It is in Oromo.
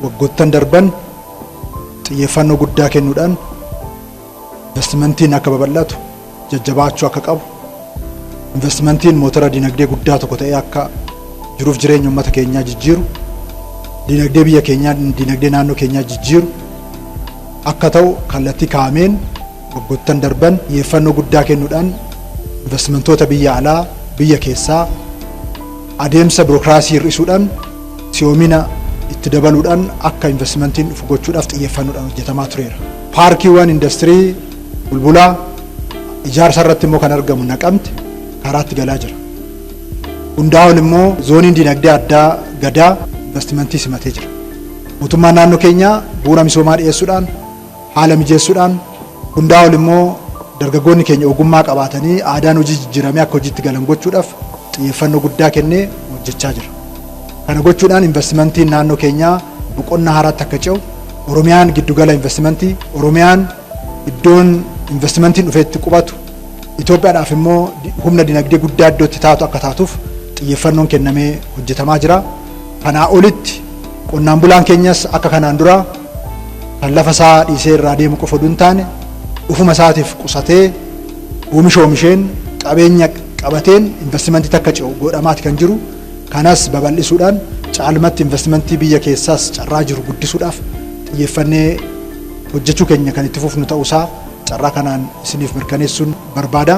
Waggoottan darban xiyyeeffannoo guddaa kennuudhaan investimentiin akka babal'atu jajjabaachuu akka qabu, investimentiin motora dinagdee guddaa tokko ta'ee akka jiruuf jireenya uummata keenyaa jijjiiru, dinagdee biyya keenyaa, dinagdee naannoo keenyaa jijjiiru akka ta'u kallattii kaa'ameen waggoottan darban xiyyeeffannoo guddaa kennuudhaan investimentoota biyya alaa, biyya keessaa adeemsa birookiraasii hir'isuudhaan si'oomina itti dabaluudhaan akka investimentiin dhufu gochuudhaaf xiyyeeffannoodhaan hojjetamaa tureera. Paarkiiwwan industirii Bulbulaa ijaarsa irratti immoo kan argamu Naqamte karaatti galaa jira. Hundaa ol immoo zooniin dinagdee addaa Gadaa investimentii simatee jira. Mootummaan naannoo keenyaa bu'uura misoomaa dhiyeessuudhaan, haala mijeessuudhaan, hundaa ol immoo dargaggoonni keenya ogummaa qabaatanii aadaan hojii jijjiiramee akka hojiitti galan gochuudhaaf xiyyeeffannoo guddaa kennee hojjechaa jira. Kana gochuudhaan investimentiin naannoo keenyaa boqonnaa haaraatti akka ce'u, Oromiyaan giddugala investimentii, Oromiyaan iddoon investimentiin dhufee itti qubatu, Itoophiyaadhaaf immoo humna dinagdee guddaa iddoo itti taatu akka taatuuf xiyyeeffannoon kennamee hojjetamaa jira. Kanaa olitti qonnaan bulaan keenyas akka kanaan dura kan lafa isaa dhiisee irraa deemu qofa oduu hin taane, ufuma isaatiif qusatee oomisha oomisheen qabeenya qabateen investimentii akka ce'u godhamaati kan jiru. Kanas babal'isuudhaan caalmatti investimentii biyya keessaas carraa jiru guddisuudhaaf xiyyeeffannee hojjechuu keenya kan itti fufnu ta'uusaa carraa kanaan isiniif mirkaneessuun barbaada.